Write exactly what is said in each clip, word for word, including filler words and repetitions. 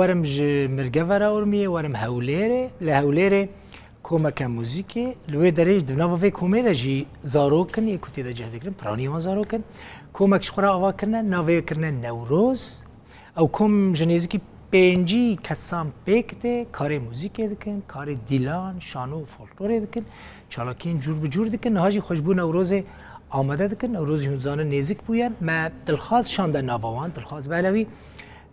Werim ji Mirgevera Urmiyê, werim Hewlêrê. Li Hewlêrê komeke muzîkê, li wê derê di nava vê komê de jî zarok in, yê ku tê de cih digirin, piranî wan zarok in. Komek ji xwe re ava kirine, navê wê kirine Newroz. Ew kom ji nêzîkî pêncî kesan pêk tê, karê muzîkê dikin, karê dîlan, şano û folklorê dikin, çalakiyên cûr bi cûr dikin. Niha jî xwe ji bo Newrozê amade dikin. Newroz jî hûn dizanin nêzik bûye. Me Dilxwaz şande nava wan, Dilxwaz Belewî,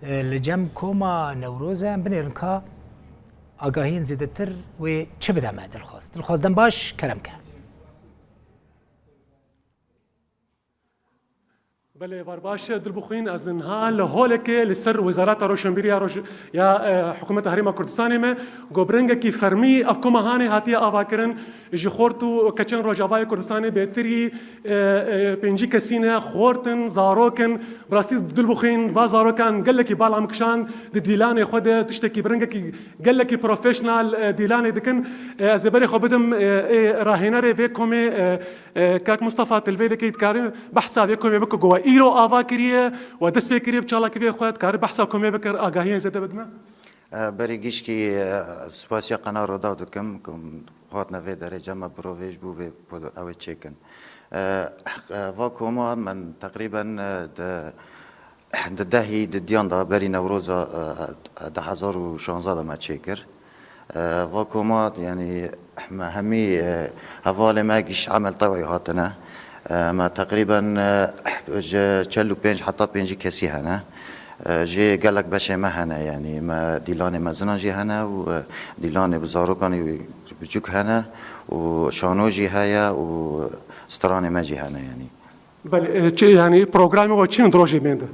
e, li cem koma Newroz e. Em binêrin ka agahiyên zêdetir wê çi bide me, Dilxwaz. Dilxwaz, dem baş, kerem ke. Belê, var baş e, Dilbixwîn, ez niha li holekê li ser Wezareta Roşenbîrî ya Roj-, ya, e, Hikûmeta Herêma Kurdistanê me, ku bi rengekî fermî ev koma hanê hatiye avakirin, ji xort û keçên Rojavayê Kurdistanê bêtirî, e, e, pêncî kesî ne, xort in, zarok in. Bi rastî Dilbixwîn, va zarokan gelekî bala min kişand, di dîlanê xwe de tiştekî bi rengekî gelekî professional, e, dîlanê dikin. E, ez ê berê xwe bidim, e, ê rahênerê vê komê, e, E, kak Mistefa, tu li vê derê dikare behsa vê komê bike ku we îro ava kiriye, we dest pê kiriye bi çalakî vê xwe, dikare behsa komê bike, agahiyên zêde bide me? E, berî gişkî, e, spasiya Qena Rodaw dikim ku hatine vê derê cem me birovê ji bo vê pod-, ew ê çêkin. E, e, va koma min teqrîben, e, di Di dehî di diyan de berî Newroza, e, e, du hezar û şanzde de me çêkir. E, va koma, yanî me hemî, e, hevalê me giş emel tewayî hatine. E, me teqrîben, e, ji çel û pênc heta pêncî kesî hene. E, jê gelek beşê me hene, yanî me dîlanê mezinan jî hene û, e, dîlanê bi zarokanî biçûk hene û şano jî heye û stranê me jî hene, yanî. Belê, e, çi, yanî programê we çi in di rojê bên de?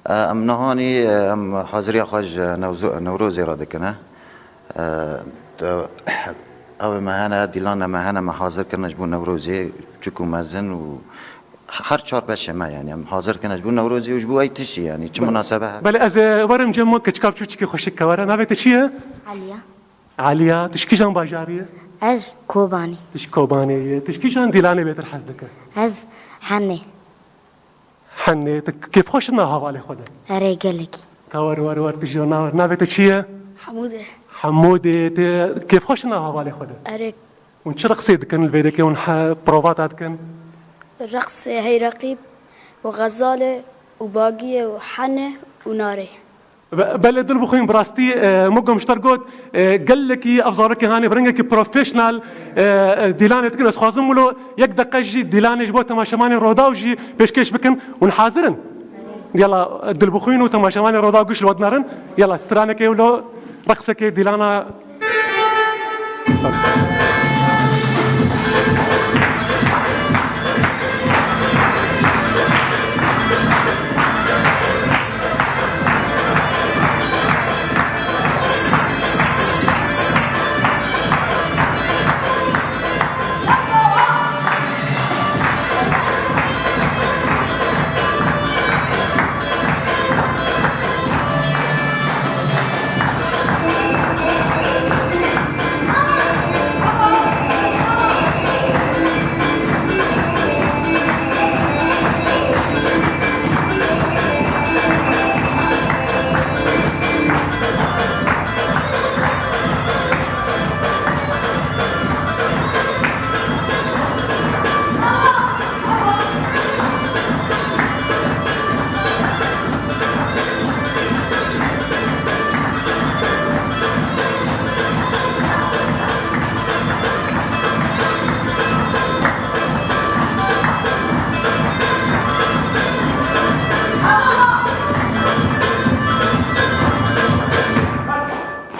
E, em nihanî, e, em haziriya xwe ji Newzo-, Newrozê re dikine. E, de, ew ê me hene, dîlane me hene, me hazir kirine ji bo Newrozê, çik û mezin û her çar beşê me, yanî em hazir kirine ji bo Newrozê û ji bo ey tiştî, yanî çi munasebe hebe. Belê, ez ê werim cem we keçika biçûçikê xweşik ke were. Navê te çi ye? Aliya. Aliya, tu ji kîjan bajarî ye? Ez Kobanî. Tu ji Kobanê ye. Tu ji kîjan dîlanê bêtir hez dike? Ez Henê. Henê, tu kêfxweş in nav hevalê xwe de? Erê, gelekî. Ka wer, wer, wer, tu ji nav-, navê te çi ye? Hemûdê. Hemûdê, tu kêfxweş in nav hevalê xwe de? Erê. Hûn çi reqsê dikin li vê derê, hûn he-, provata dikin? Reqsê heyreqîb û xezalê û bagiyê û hene û narê. Be-, belê, Dilbixwîn, bi rastî, e, Mogom ji te re got, e, gelekî ev zarokê hanê bi rengekî professional, e, e, dîlanê dikin. Ez xwazim wilo yek deqe jî dîlanê ji bo temaşevanê Rodaw jî pêşkêş bikim. Hûn hazir in? Yala, Dilbixwîn û temaşevanê Rodaw giş li we dinerin. Yala, stranekê wilo, reqsekê dîlana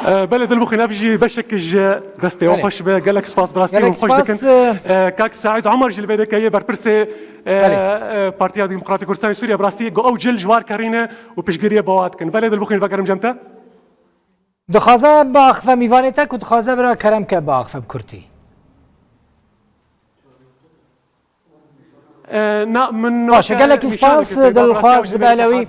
E, belê, Dilbixwîn, ev jî beşek ji destê we xweş be. Gelek spas, bi rastî hûn xweş dikin. E, kak Seîd Omer jî li vê derê ye, berpirsê, e, e, Partiya Demokratîk Kurdistanê Sûriye, bi rastî got ew cil ji war kerîne û piştgiriyê bi wa dikin. Belê, Dilbixwîn, vegerim cem te. Dixwaze biaxife mîvanê te ku dixwaze bira kerem ke biaxife bi kurtî. E, na, min Baş e, gelekî spas, Dilxwaz Belewî.